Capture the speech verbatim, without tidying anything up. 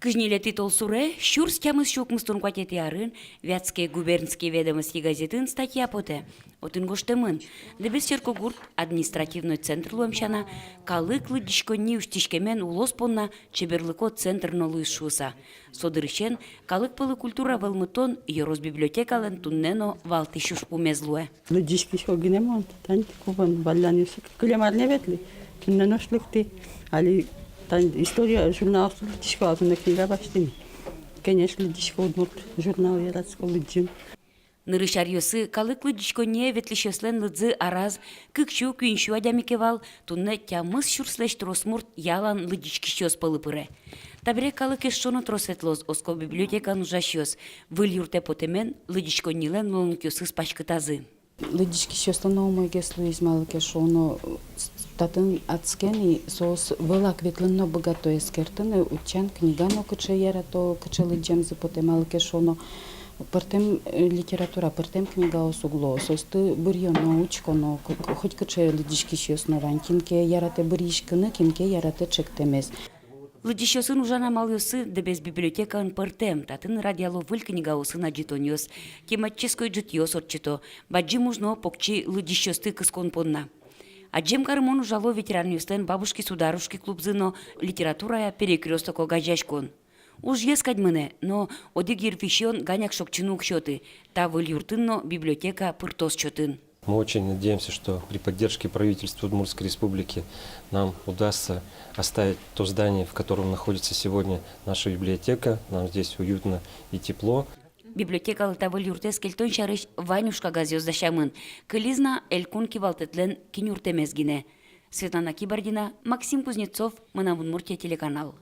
Кызь ньылетӥ толсуре, сюрс тямыс сю укмыстон куатетӥ арын, Вятские губернские ведомости газетын статья потэ. Отын гожтэмын: Дэбес черкогурт административной центр луэм сяна, калык лыдӟиськонни усьтӥськемен улос понна чеберлыко центр но луиз шуыса. Со дырысен калык пӧлы культура вӧлмытон ёрос библиотекалэн туннэ но валтӥсь ужпумез луэ. Лыдӟиськисько гинэ мон, тань кубон валлянъёсы кылем арне ветлӥ, туннэ нош лыктӥ. Али тань история журналъёсты лыдӟисько, а туннэ книга басьтӥ ни. Кенеш лыдӟисько, удмурт журнал яратӥсько лыдӟыны. Нырысь аръёсы калык лыдӟиськонние ветлӥсьёслэн лыдзы араз кык сю, куинь сю адями ке вал, туннэ тямыс сюрслэсь трос мурт ялан лыдӟиськисьёс пӧлы пыре. Табере калык эшшо но трос ветлоз, оско библиотекаын ужасьёс. Выль юртэ потэмен лыдӟиськоннилэн луонлыкъёсыз паськытазы. Лыдӟиськисьёслы но умойгес луиз, малы ке шуоно, татын адске ни, соос вылак ветлыны но быгато, эскерыны, утчан книга но кыӵе ярато, кыӵе лыдӟемзы потэ, малы ке шуоно, пӧртэм, э, литература, пӧртэм книгаос уг луо, соосты быръёно, учконо, к-, хоть кыӵе лыдӟиськисьёс но вань, кин ке яратэ быръиськыны, кин ке яратэ чектэмез. Лыдӟисьёсын ужан амалъёссы Дэбес библиотекаын пӧртэм, татын радъяло выль книгаосын адӟытонъёс, тематической ӝытъёс ортчыто, бадӟым уж но покчи лыдӟисьёсты кыскон понна. Адӟем карымон ужало ветеранъёслэн «Бабушки-сударушки» клубзы но литературая «Перекрёсток» огазеяськон. Ужъёс кадь мынэ, но одӥг йырвисён ганяк шокчыны уг сёты, та выль юртын но библиотека пыртос чотын. Мы очень надеемся, что при поддержке правительства Удмуртской Республики нам удастся оставить то здание, в котором находится сегодня наша библиотека. Нам здесь уютно и тепло. Библиотекалы та выль юртэз кельтон сярысь вань ужкагазъёс дасямын. Кылиз на элькун кивалтэтлэн кинюртэмез гинэ. Светлана Кибардина, Максим Кузнецов, «Мынам Удмуртие» телеканал.